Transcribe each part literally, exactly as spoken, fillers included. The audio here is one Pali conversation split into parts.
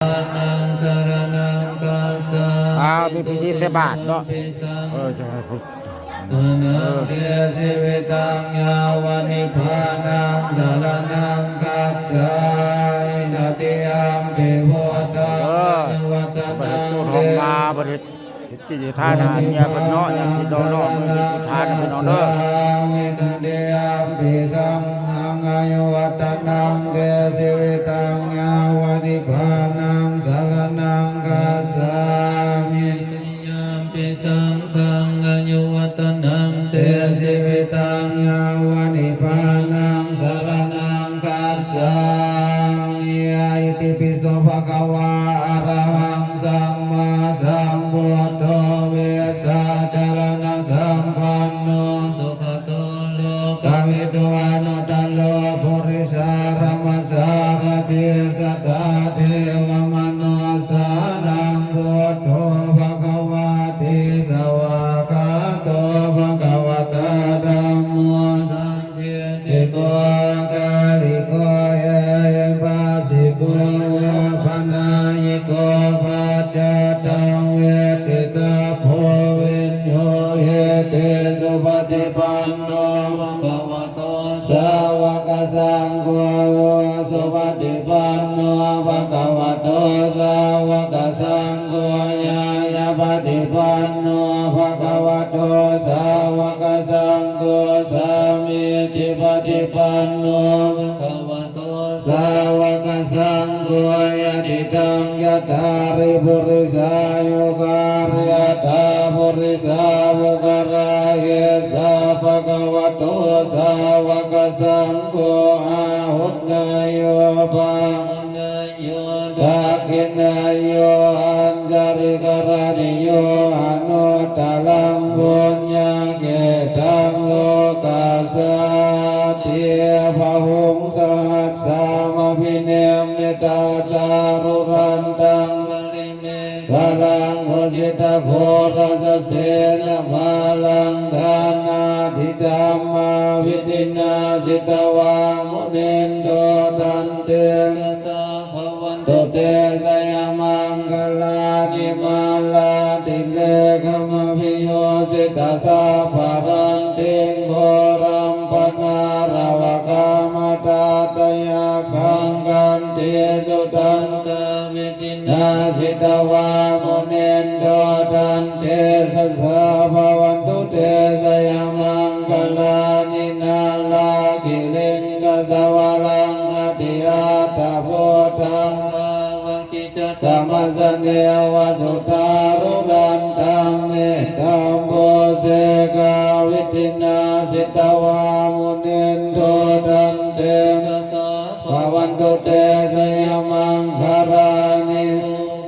Nibbānaṃ saraṇaṃ gacchāmi. อ้าว มีพิธีใส่บาตรเนาะ Tatiyampi saṅghañca เออ จะให้พูด Saraṇaṃ gacchāmi. Jīvitaṃ yāva nibbānaṃ saraṇaṃ gacchāmi. Tatiyampi buddhaṃ เออ aññāvatanaṃ บัดนี้ desinaṃ เฮ็ดกิจทานอาหารเมียเพิ่นเนาะ ญาติพี่น้องเนาะ มื้อนี้กิจทานพี่น้องเด้อ gacchāmi. Tatiyampi saṅghaṃ aññāvatanaṃ desinaṃ. Jīvitaṃ yāva nibbānaṃ saraṇaṃ gacchāmi. Tatiyampi saṅghaṃ aññāvatanaṃ desinaṃ. Jīvitaṃ yāva nibbānaṃ saraṇaṃ gacchāmi. Itipi so bhagavā arahaṃ sammāsambuddho vijjācaraṇasampanno sugato lokavidū anuttaro purisadammasārathi satthā devamanussānaṃ buddho bhagavāti. Svākkhāto bhagavatā dhammo sandiṭṭhiko akāliko ehipassiko opanayiko paccattaṃ veditabbo viññūhīti. Supaṭipanno bhagavato sāvakasaṅgho, ujupaṭipanno bhagavato sāvakasaṅgho, ñāyapaṭipanno bhagavato sāvakasaṅgho, sāmīcipaṭipanno bhagavato sāvakasaṅgho, yadidaṃ cattāri purisayugāni aṭṭha purisapuggalā, esa bhagavato sāvakasaṅgho, āhuneyyo pāhuneyyo dakkhiṇeyyo añjalikaraṇīyo anuttaraṃ puññakkhettaṃ lokassāti. Bāhuṃ sahassam abhinimmitasāruṇantaṃ girimekhalaṃ uditaghorasasenamāraṃ dānādidhammavidhinā jitavā munindo tantejasā bhavatu te jayamaṅgalāni. Mārātirekam abhiyujjhitasabbarattiṃ ghoram panāḷavakam atimattabhūtaṃ athātuyaggaṃ khantīsudantavidhinā jitavā munindo tantejasā bhavatu te jayamaṅgalāni. Nāḷāgiriṃ gajavaraṃ atimattabhūtaṃ dāvaggicakkamasanīva sudāruṇantaṃ mettambusekavidhinā jitavā munindo tantejasā bhavatu te jayamaṅgalāni.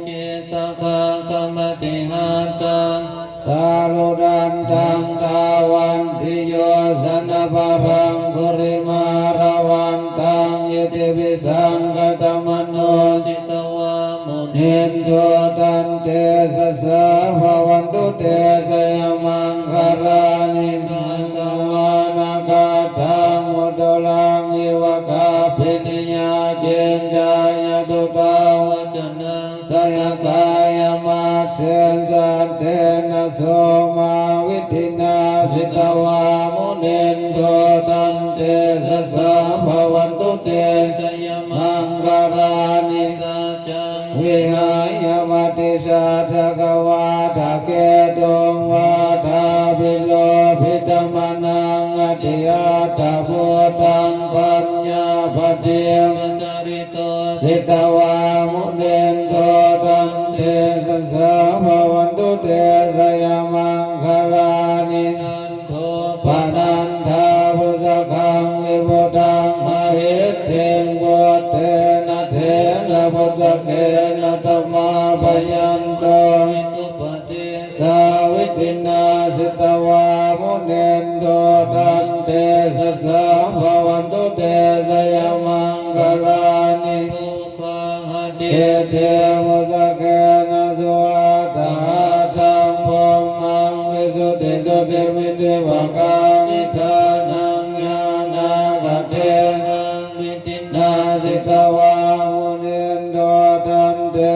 Ukkhittakhaggam atihattham atimattabhūtaṃ dhāvantiyojanapathaṅgulimālavantaṃ iddhībhisaṅkhatamano jitavā munindo tantejasā bhavatu te jayamaṅgalāni. Katvāna kaṭṭham udaraṃ iva gabbhinīyā ciñcāya duṭṭhavacanaṃ janakāyamajjhe santena somavidhinā jitavā munindo tantejasā bhavatu te jayamaṅgalāni. Saccaṃ vihāya matisaccakavādaketuṃ vādābhiropitamanaṃ atimattabhūtaṃ paññāpadīpajalito jitavā munindo tantejasā bhavatu te jayamaṅgalāni. Nandopanandabhujagaṃ vibudhaṃ mahiddhiṃ puttena therabhujagena damāpayanto iddhūpa desavidhinā jitavā munindo tantejasā bhavatu te jayamaṅgalāni. Duggāhadiṭṭhibhujagena sudaṭṭhahatthaṃ brahmaṃ visuddhijutimiddhibakābhidhānaṃ ñāṇāgadena vidhinā jitavā munindo tante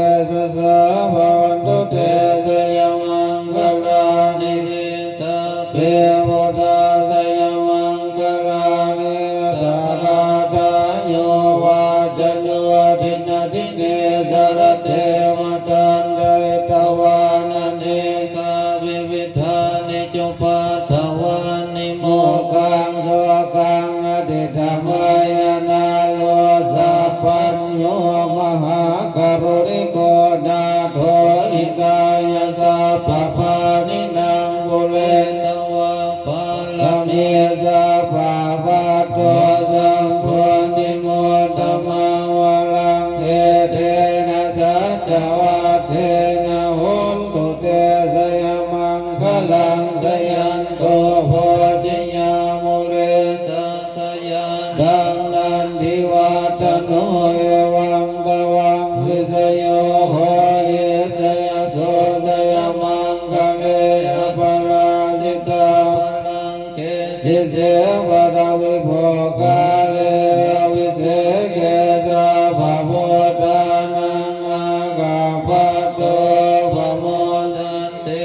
sarate matandaritvāna anekāvividhāni cupaddavāni mokkhaṃ sokhaṃ adhigameyya naro sapañño. Mahākāruṇiko nātho hitāya sabbapāṇinaṃ pūretvā pāramī sabbā patto sambodhimuttamaṃ varaṃ etena saccavajjena hontu te jayamaṅgalaṃ. Jayanto bodhiyā mūle sakyānaṃ nandivaḍḍhano evaṃ tvaṃ vijayo hohi jayassu jayamaṅgale aparājitapallaṅke sīse paṭhavipokkhare abhiseke sabbabuddhānaṃ aggappatto pamodati.